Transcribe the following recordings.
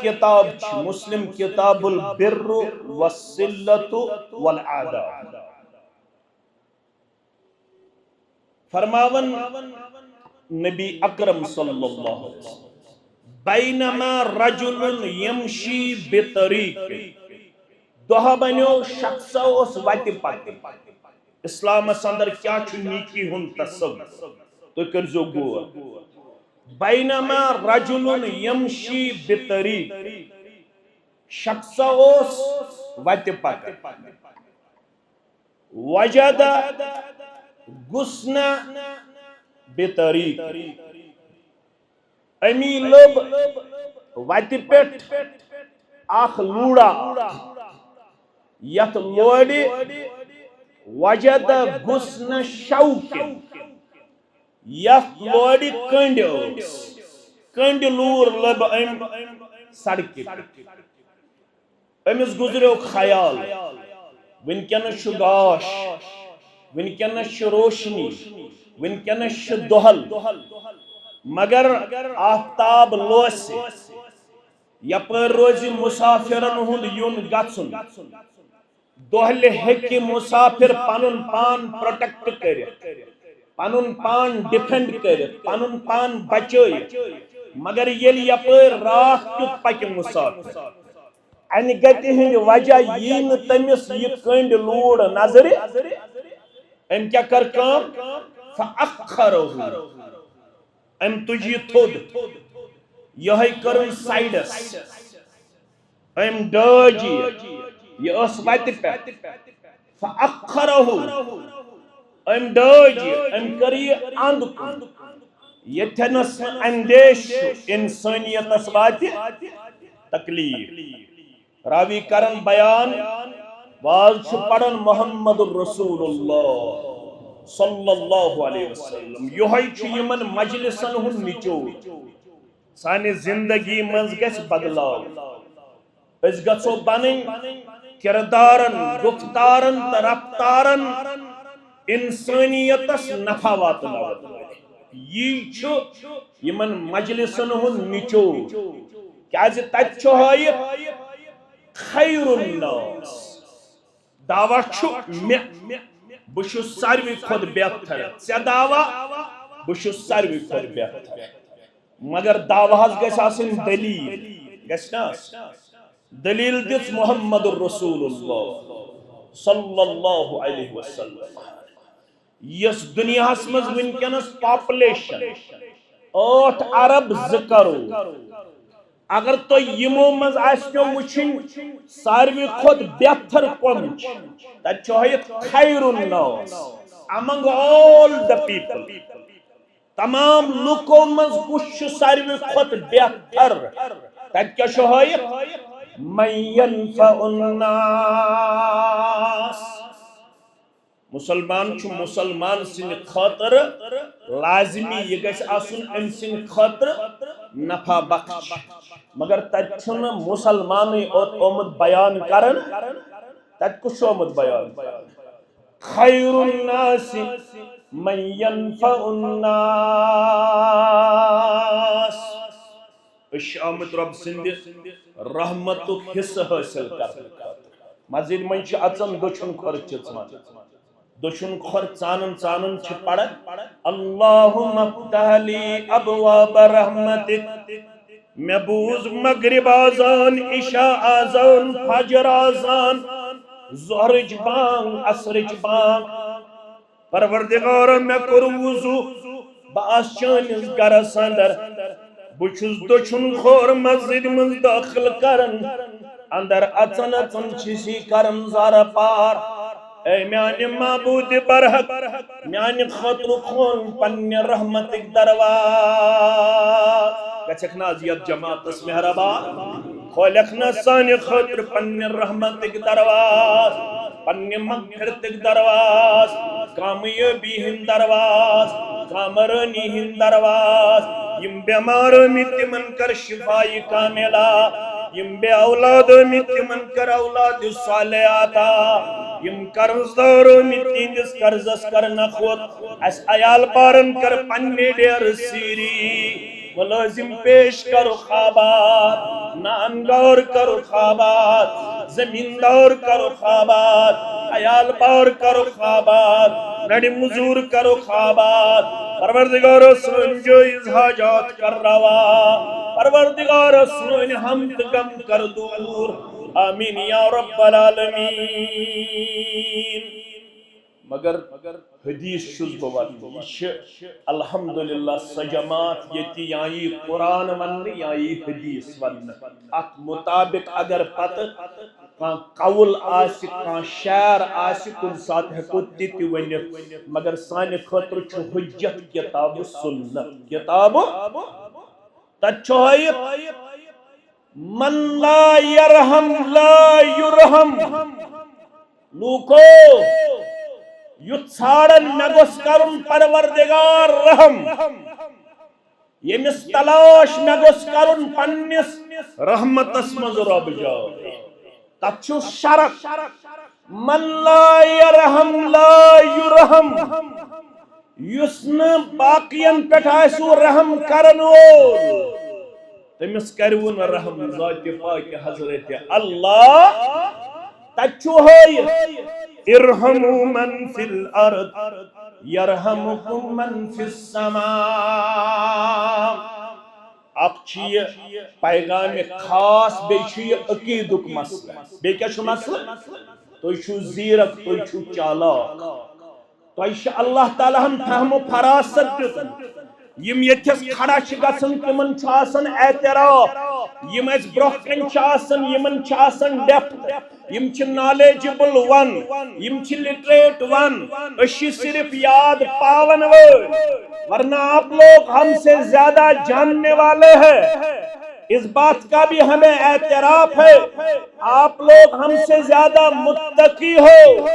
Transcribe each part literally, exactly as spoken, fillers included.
کتاب چھِ مسلم، کتاب البر والصلة والآداب۔ فرماون نبی اکرم صلی اللہ علیہ وسلم، بینما رجل یمشی بطریق، دۄہ بنیو شخصا اوس وتہِ پکان۔ اسلامس اندر کیا چھُ نیکی ہُنٛد تصور؟ تُہۍ کٔرزیو غور۔ بینما رجل یمشی بطریق، شخصا اوس وتہِ پکان۔ وجد غصن بطریق، امی لب وتہِ پٮ۪ٹھ اکھ لوڑا، یتھ لوڑِ وجد غصن شوک، یتھ لوڑِ کنڈ ٲس، کنڈ لوٗر لب أمۍ سڑکہِ پٮ۪ٹھ۔ أمِس گُزریو خیال، وٕنکیٚنَس چھُ گاش، وٕنکیٚنَس چھِ روشنی، وٕنکیٚنَس چھِ دۄہل، مگر آفتاب لوسہِ۔ یپٲرۍ روزِ مسافرن ہُنٛد یُن گژھُن۔ دۄہلہِ ہیٚکہِ مسافر پنُن پان پروٹیکٹ کٔرِتھ، پنُن پان ڈیفینڈ کٔرِتھ، پنُن پان بچٲیِتھ، مگر ییٚلہِ یپٲرۍ راتھ کیُتھ پکہِ مسافر، انہِ گٹہِ ہٕنٛدِ وجہ یی نہٕ تٔمِس یہِ کنڈ لوٗر نظرِ، أمۍ کیٛاہ کٔر کٲم؟ فَأَخَّرَهُ۔ أمۍ تُج یہِ تھوٚد، یِہوٚے کٔرٕن سایڈس۔ أمۍ ڈٲج یہِ، یہِ ٲس وتہِ پٮ۪ٹھ۔ فَأَخَّرَهُ۔ أمۍ ڈٲج یہِ، أمۍ کٔر یہِ اَنٛد کُن۔ ییٚتھٮ۪نَس نہٕ اندیش چھُ اِنسٲنیتَس واتہِ تکلیٖف۔ راوی کرن بیان، واز چھُ پران محمد رسول اللہ صلی اللہ علیہ وسلم۔ یِہوٚے چھُ یِمن مجلسن ہُنٛد نچوڑ۔ سانہِ زندگی منٛز گژھِ بدلاو۔ أسۍ گژھو بنٕنۍ کردارن، گفتارن تہٕ رفتارن انسانیتس نفع واتناون وٲلۍ۔ یی چھُ یِمن مجلسن ہُنٛد نچوڑ، کیازِ تتہِ چھُ ہٲیِتھ خیر الناس۔ دعویٰ چھُ مےٚ، بہٕ چھُس ساروی کھۄتہٕ بہتر۔ ژےٚ دعویٰ، بہٕ چھُس ساروی کھۄتہٕ بہتر۔ مگر دعویٰ ہس گژھِ آسٕنۍ دلیل، گژھِ نہ آسٕنۍ؟ دلیل دِژ محمد رسول اللہ صلی اللہ علیہ وسلم۔ یۄس دُنیاہَس منٛز وٕنکیٚنَس پاپولیشن ٲٹھ ارب زٕ کرور، اگر تۄہہِ یِمو منٛز آسہِ پیٚو وٕچھِنۍ ساروی کھۄتہٕ بہتر کۄم چھِ، تَتہِ چھُ ہٲیِتھ خیر الناس، among all the people۔ تمام لُکو منٛز کُس چھُ ساروی کھۄتہٕ بہتر؟ تَتہِ کیٛاہ چھُ ہٲیِتھ؟ من ينفع الناس۔ مسلمان چھُ مسلمان سٕنٛدِ خٲطرٕ لازمی، یہِ گژھِ آسُن أمۍ سٕنٛدِ خٲطرٕ نفع بخش۔ مگر تَتہِ چھُنہٕ مسلمانٕے اوت آمُت بیان کرن، تَتہِ کُس چھُ آمُت بیان کرن؟ خیر الناس من ينفع الناس۔ أسۍ چھِ آمٕتۍ رۄب سٕنٛدِ رحمتُک حصہٕ حٲصِل کرنہٕ خٲطرٕ۔ مسجد منٛز چھِ اژان دٔچھُن کھۄر چِژوان۔ دٔچھُن کھۄر ژانان ژانان چھِ پران، اللہم افتح لی ابواب رحمتک۔ مےٚ بوٗز مغرب آزان، عشاء آزان، فجر آزان، ظہرٕچ بانگ، عصرٕچ بانگ۔ پروردگارا، مےٚ کوٚر وضو، بہٕ آس چٲنِس گرس اندر۔ بہٕ چھُس دٔچھُن کھوٚر مسجد منٛز دٲخل کران۔ اندر اژان اژان چھِ سی کران زارٕ پار۔ اے میانہِ معبود برحق، میانہِ خٲطرٕ کھول پننہِ رحمتٕکۍ دروازٕ۔ گژھکھ نہ از یتھ جماعتس مہربان؟ کھولکھ نہ سانہِ خٲطرٕ پننہِ رحمتٕکۍ دروازٕ، پننہِ مغفرتٕکۍ دروازٕ، کامیٲبی ہٕنٛدۍ دروازٕ، کامرٲنی ہٕنٛدۍ دروازٕ۔ یِم بٮ۪مار ٲمٕتۍ تِمن کر شفایہِ کاملہ، یِم بے اولاد ٲمٕتۍ تِمن کر اولاد صالح عطا، یِم قرض دار ٲمٕتۍ تِہنٛدِس قرضس کر نکھوت، اسہِ عیال بارن کر پننہِ ڈیرٕ سیٖری۔ ملازم پیش کرُکھ آباد، نانگار کرُکھ آباد، زمیندار کرُکھ آباد، عیال بار کرُکھ آباد، نڑِ مزور کرُکھ آباد۔ پروردگارا، سٲنۍ جٲیز حاجات کر روا۔ پروردگارا، سٲنۍ ہم تہٕ غم کر دور۔ آمین یا رب العالمین۔ مگر حدیث چھُس بہٕ ونان، یہِ چھِ الحمدللہ سۄ جماعت ییٚتہِ یا یی قرآن وننہٕ یا یی حدیث وننہٕ۔ اتھ مطابق اگر پتہٕ کانٛہہ قول آسہِ، کانٛہہ شعر آسہِ، کُنہِ ساتہٕ ہٮ۪کو تہِ تہِ ؤنِتھ، مگر سانہِ خٲطرٕ چھُ حجت کتاب سنت۔ کتاب تتہِ چھُ ہٲیِتھ، من لا یرحم لا یرحم۔ لوکو، یُتھ ژھانڈن مےٚ گوٚژھ کرُن پروردگار رحم، ییٚمِس تلاش مےٚ گوٚژھ کرُن پننِس رحمتس منٛز رۄب جاے۔ تتھ چھُ شرط، من لا یرحم لا یرحم۔ یُس نہٕ باقین پٮ۪ٹھ آسہِ رحم کرن وول، تٔمِس کرِوُن رحم ذاتِ پاکِ حضرت اللہ۔ تتہِ چھُ ہٲیِتھ، ارحموا من فی الارض یرحمکم من فی السماء۔ اکھ چھُ یہِ پیغام خاص، بیٚیہِ چھُ یہِ عقیدُک مسلہٕ۔ بیٚیہِ کیٛاہ چھُ مسلہٕ؟ تُہۍ چھِو زیرک، تُہۍ چھِو چالاک، تۄہہِ چھُ اللہ تعالیٰ ہن فہم و فراست دیُتمُت۔ یِم ییٚتھس کھڑا چھِ گژھان، تِمن چھُ آسان اعتراف۔ یِم اَسہِ برٛونٛہہ کنہِ چھِ آسان، یِمن چھِ آسان ڈیپتھ۔ یِم چھِ نالیجبل ون، یِم چھِ لٹریٹ ون۔ أسۍ چھِ صرف یاد پاون وٲلۍ، ورنہ آپ لوگ ہم سے زیادہ جاننے والے ہیں۔ اس بات کا بھی ہمیں اعتراف ہے، آپ لوگ ہم سے زیادہ متقی ہو،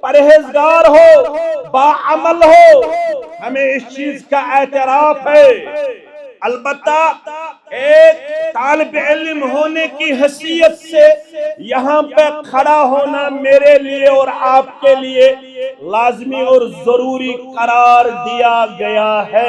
پرہیزگار ہو، باعمل ہو، ہمیں اس چیز کا اعتراف ہے۔ البتہ ایک طالب علم ہونے کی حیثیت سے یہاں پہ کھڑا ہونا میرے لیے اور آپ کے لیے لازمی اور ضروری قرار دیا گیا ہے۔